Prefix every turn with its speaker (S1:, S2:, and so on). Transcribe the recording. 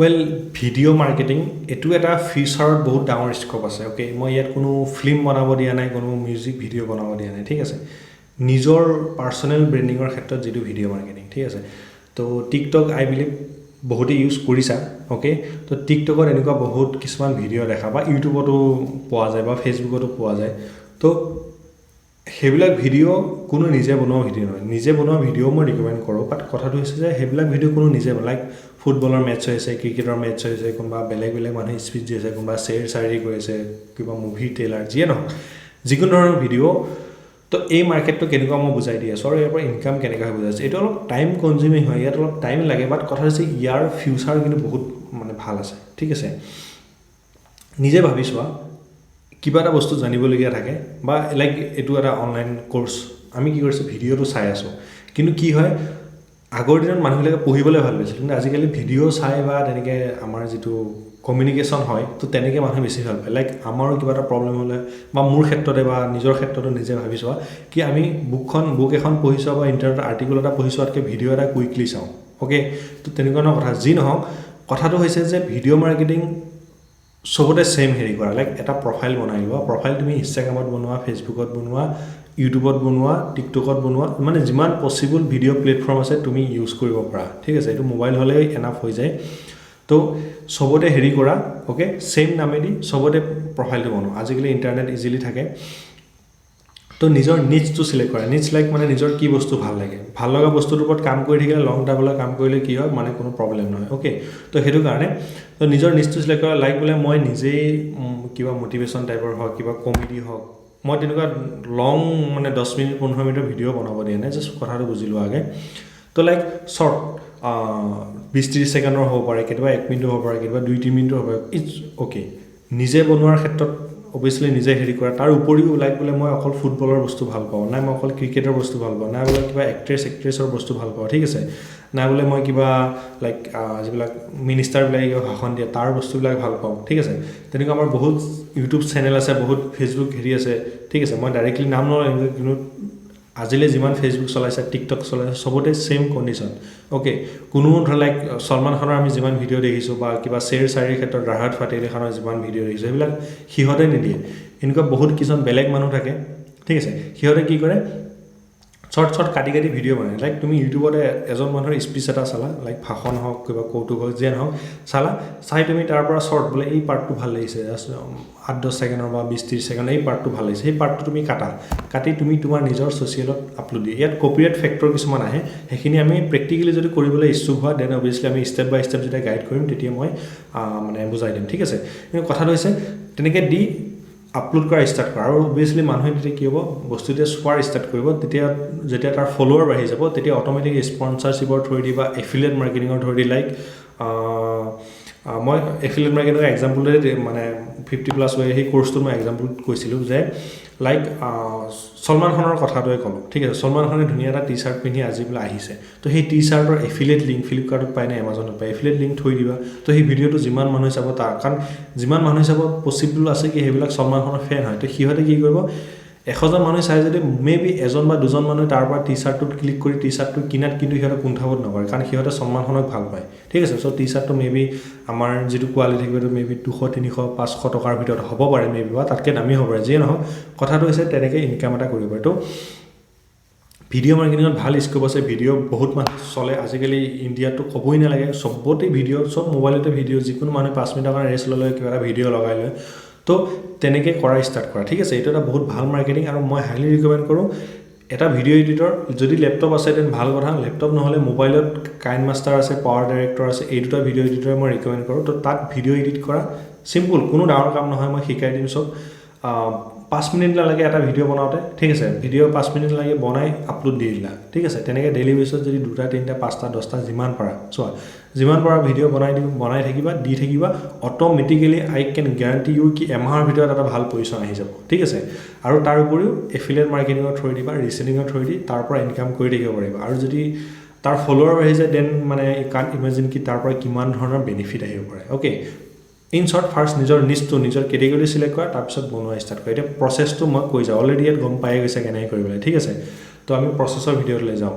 S1: Well, video' marketing এইটো এটা ফিউচাৰত বহুত ডাঙৰ স্ক'প আছে, অ'কে। মই ইয়াত কোনো ফিল্ম বনাব দিয়া নাই, কোনো মিউজিক ভিডিঅ' বনাব দিয়া নাই, ঠিক আছে। নিজৰ পাৰ্চনেল ব্ৰেণ্ডিঙৰ ক্ষেত্ৰত যিটো ভিডিঅ' মাৰ্কেটিং, ঠিক আছে। তো টিকটক আই বিলিভ বহুতেই ইউজ কৰিছা, অ'কে। তো টিকটকত এনেকুৱা বহুত কিছুমান ভিডিঅ' দেখা বা ইউটিউবতো পোৱা যায় বা ফেচবুকতো পোৱা যায়। তো সেইবিলাক ভিডিঅ' কোনো নিজে বনোৱা ভিডিঅ' নহয়। নিজে বনোৱা ভিডিঅ' মই ৰিকমেণ্ড কৰোঁ, বাট কথাটো হৈছে যে সেইবিলাক ভিডিঅ' কোনো নিজে, লাইক ফুটবলৰ মেটচ হৈছে, ক্ৰিকেটৰ মেটচ হৈছে, কোনোবা বেলেগ বেলেগ মানুহে স্পীচ দি আছে, কোনোবা শ্বেৰ চায়েৰী কৰি আছে, কিবা মুভি ট্ৰেইলাৰ, যিয়ে নহওক, যিকোনো ধৰণৰ ভিডিঅ'। তো এই মাৰ্কেটটো কেনেকুৱা মই বুজাই দি আছোঁ আৰু ইয়াৰ পৰা ইনকাম কেনেকৈ হয় বুজাই আছোঁ। এইটো অলপ টাইম কনজিউমিং হয়, ইয়াত অলপ টাইম লাগে, বাট কথা হৈছে ইয়াৰ ফিউচাৰ কিন্তু বহুত মানে ভাল আছে, ঠিক আছে। নিজে ভাবি চোৱা, কিবা এটা বস্তু জানিবলগীয়া থাকে বা লাইক এইটো এটা অনলাইন কৰ্চ, আমি কি কৰিছোঁ, ভিডিঅ'টো চাই আছোঁ। কিন্তু কি হয়, আগৰ দিনত মানুহবিলাকে পঢ়িবলৈ ভাল পাইছিল, কিন্তু আজিকালি ভিডিঅ' চাই বা তেনেকৈ আমাৰ যিটো কমিউনিকেশ্যন হয়, তো তেনেকৈ মানুহে বেছি ভাল পায়। লাইক আমাৰো কিবা এটা প্ৰব্লেম হ'লে বা মোৰ ক্ষেত্ৰতে বা নিজৰ ক্ষেত্ৰতো নিজে ভাবি চোৱা কি আমি বুক এখন পঢ়ি চোৱা বা ইণ্টাৰনেটৰ আৰ্টিকল এটা পঢ়ি চোৱাতকৈ ভিডিঅ' এটা কুইকলি চাওঁ, অ'কে। তো তেনেকুৱা ধৰণৰ কথা। যি নহওক, কথাটো হৈছে যে ভিডিঅ' মাৰ্কেটিং চবতে ছেইম হেৰি কৰা, লাইক এটা প্ৰফাইল বনাই লোৱা। প্ৰফাইল তুমি ইনষ্টাগ্ৰামত বনোৱা, ফেচবুকত বনোৱা, ইউটিউবত বনোৱা, টিকটকত বনোৱা, মানে যিমান পচিবল ভিডিঅ' প্লেটফৰ্ম আছে তুমি ইউজ কৰিব পাৰা, ঠিক আছে। এইটো মোবাইল হ'লেই এনাফ হৈ যায়। তো চবতে হেৰি কৰা, অ'কে, ছেইম নামেদি চবতে প্ৰফাইলটো বনোৱা। আজিকালি ইণ্টাৰনেট ইজিলি থাকে। তো নিজৰ নিচটো চিলেক্ট কৰা। নিচ লাইক মানে নিজৰ কি বস্তু ভাল লাগে, ভাল লগা বস্তুটোৰ ওপৰত কাম কৰি থাকিলে, লং টাইমলৈ কাম কৰিলে কি হয়, মানে কোনো প্ৰব্লেম নহয়, অ'কে। তো সেইটো কাৰণে তো নিজৰ নিচটো চিলেক্ট কৰা। লাইক বোলে মই নিজেই কিবা মটিভেশ্যন টাইপৰ হওক, কিবা কমেডি হওক, মই তেনেকুৱা লং মানে 10 মিনিট 15 মিনিটৰ ভিডিঅ' বনাব দিয়া নাই, জাষ্ট কথাটো বুজি লোৱা আগে। তো লাইক শ্বৰ্ট 20-30 ছেকেণ্ডৰ হ'ব পাৰে, কেতিয়াবা এক মিনিটো হ'ব পাৰে, কেতিয়াবা 2-3 মিনিটো হ'ব পাৰে, it's okay. নিজে বনোৱাৰ ক্ষেত্ৰত অভিয়াছলি নিজে হেৰি কৰা। তাৰ উপৰিও লাইক বোলে মই অকল ফুটবলৰ বস্তু ভাল পাওঁ, নাই মই অকল ক্ৰিকেটৰ বস্তু ভাল পাওঁ, নাই বোলে কিবা এক্ট্ৰেছ এক্ট্ৰেছৰ বস্তু ভাল পাওঁ, ঠিক আছে, নাই বোলে মই কিবা লাইক যিবিলাক মিনিষ্টাৰবিলাকে কিবা ভাষণ দিয়ে তাৰ বস্তুবিলাক ভাল পাওঁ, ঠিক আছে। তেনেকুৱা আমাৰ বহুত ইউটিউব চেনেল আছে, বহুত ফেচবুক হেৰি আছে, ঠিক আছে। মই ডাইৰেক্টলি নাম নলওঁ, কিন্তু আজিলৈ যিমান ফেচবুক চলাইছে, টিকটক চলাইছে, চবতে ছেইম কণ্ডিশ্যন, অ'কে। কোনো ধৰ লাইক ছলমান খানৰ আমি যিমান ভিডিঅ' দেখিছোঁ বা কিবা শ্বেৰ চায়েৰীৰ ক্ষেত্ৰত ৰাহাত ফাতে আলি খানৰ যিমান ভিডিঅ' দেখিছোঁ, সেইবিলাক সিহঁতে নিদিয়ে। এনেকুৱা বহুত কিছুমান বেলেগ মানুহ থাকে, ঠিক আছে। সিহঁতে কি কৰে, শ্বৰ্ট শ্বৰ্ট কাটি কাটি ভিডিঅ' বনায়। লাইক তুমি ইউটিউবতে এজন মানুহৰ স্পীচ এটা চালা, লাইক ভাষণ হওক, কিবা কৌতুক হওক, যিয়ে নহওক চালা, চাই তুমি তাৰ পৰা শ্বৰ্ট বোলে এই পাৰ্টটো ভাল লাগিছে, জাষ্ট 8-10 ছেকেণ্ডৰ বা 20-30 ছেকেণ্ডৰ এই পাৰ্টটো ভাল লাগিছে, সেই পাৰ্টটো তুমি কাটা, কাটি তুমি তোমাৰ নিজৰ ছ'চিয়েলত আপলোড দিয়া। ইয়াত কপিৰাইট ফেক্টৰ কিছুমান আহে, সেইখিনি আমি প্ৰেক্টিকেলি যদি কৰিবলৈ ইচ্ছুক হোৱা, then অভিয়াছলি আমি ষ্টেপ বাই ষ্টেপ যেতিয়া গাইড কৰিম, তেতিয়া মই মানে বুজাই দিম, ঠিক আছে। কিন্তু কথাটো হৈছে তেনেকৈ দি আপলোড কৰা ষ্টাৰ্ট কৰা আৰু অভিয়াছলি মানুহে তেতিয়া কি হ'ব, বস্তুটো চোৱাৰ ষ্টাৰ্ট কৰিব। তেতিয়া যেতিয়া তাৰ ফ'ল'ৱাৰ বাঢ়ি যাব, তেতিয়া অট'মেটিক স্পনচাৰশ্বিপৰ থ্ৰুৱেদি বা এফিলিয়েট মাৰ্কেটিঙৰ থ্ৰুৱেদি, লাইক মই এফিলিয়েট মাৰ্কেটিঙৰ এক্সাম্পলটোৱে মানে 50 প্লাছ ৱে সেই কৰ্চটোত মই এক্সাম্পল কৈছিলোঁ যে লাইক ছলমান খানৰ কথাটোৱে ক'লোঁ, ঠিক আছে। ছলমান খানে ধুনীয়া এটা টি চাৰ্ট পিন্ধি আজি বোলে আহিছে, তো সেই টি চাৰ্টৰ এফিলিয়েট লিংক ফ্লিপকাৰ্টত পায় নে এমাজনত পায়, এফিলিয়েট লিংক থৈ দিবা। তো সেই ভিডিঅ'টো যিমান মানুহে চাব, তাৰ কাৰণ যিমান মানুহে চাব, পচিবল আছে কি সেইবিলাক ছলমান খানৰ ফেন হয়। তো সিহঁতে কি কৰিব, 100জন মানুহে চাই যদি মে বি এজন বা দুজন মানুহে তাৰ পৰা টি চাৰ্টটোত ক্লিক কৰি টি চাৰ্টটো কিনাত কিন্তু সিহঁতে কুণ্ঠাবোধ নকৰে, কাৰণ সিহঁতে ছলমান খানক ভাল পায়, ঠিক আছে। চ' টি চাৰ্টটো মে বি আমাৰ যিটো কোৱালিটি থাকিব, সেইটো মে বি 200, 300, 500 টকাৰ ভিতৰত হ'ব পাৰে মে বি, বা তাতকৈ দামী হ'ব পাৰে। যিয়ে নহওক, কথাটো হৈছে তেনেকৈ ইনকাম এটা কৰিব পাৰে। তো ভিডিঅ' মাৰ্কেটিঙত ভাল স্ক'প আছে। ভিডিঅ' বহুত মানুহ চলে আজিকালি। ইণ্ডিয়াততো ক'বই নালাগে, চবতে ভিডিঅ', চব মোবাইলতে ভিডিঅ'। যিকোনো মানুহে 5 মিনিটৰ কাৰণে ৰেষ্ট ল'লে কিবা এটা ভিডিঅ' লগাই লয়। তো তেনেকৈ কৰা ষ্টাৰ্ট কৰা, ঠিক আছে। এইটো এটা বহুত ভাল মাৰ্কেটিং আৰু মই হাইলি ৰিকমেণ্ড কৰোঁ। এটা ভিডিঅ' এডিটৰ, যদি লেপটপ আছে then ভাল কথা, লেপটপ নহ'লে মোবাইলত কাইন মাষ্টাৰ আছে, পাৱাৰ ডাইৰেক্টৰ আছে, এই দুটা ভিডিঅ' এডিটৰে মই ৰিকমেণ্ড কৰোঁ। তো তাত ভিডিঅ' এডিট কৰা চিম্পুল, কোনো ডাঙৰ কাম নহয়, মই শিকাই দিম চব। 5 মিনিট নালাগে এটা ভিডিঅ' বনাওঁতে, ঠিক আছে। ভিডিঅ' 5 মিনিট লাগে, বনাই আপলোড দি দিলা, ঠিক আছে। তেনেকৈ ডেইলি বেচিছত যদি দুটা, তিনিটা, পাঁচটা, 10টা, যিমান পাৰা চোৱা, যিমান পাৰা ভিডিঅ' বনাই থাকিবা, দি থাকিবা, automatically I can guarantee you কি এমাহৰ ভিতৰত এটা ভাল পজিশ্যন আহি যাব, ঠিক আছে। আৰু তাৰ উপৰিও এফিলিয়েট মাৰ্কেটিঙৰ থ্ৰুৱেদি বা ৰিচেলিঙৰ থ্ৰুৱেদি তাৰ পৰা ইনকাম কৰি থাকিব পাৰিবা। আৰু যদি তাৰ ফ'ল'ৱাৰ বাঢ়ি যায়, then মানে কান ইমেজিন কি তাৰ পৰা কিমান ধৰণৰ বেনিফিট আহিব পাৰে, অ'কে। ইন শ্বৰ্ট, ফাৰ্ষ্ট নিজৰ নিচটো, নিজৰ কেটেগৰী চিলেক্ট কৰা, তাৰপিছত বনোৱা ষ্টাৰ্ট কৰা। এতিয়া প্ৰচেছটো মই কৈ যাওঁ। অলৰেডি ইয়াত গম পায়ে গৈছে কেনেকৈ কৰিব লাগে, ঠিক আছে। তো আমি প্ৰচেছৰ ভিডিঅ'টোলৈ যাওঁ।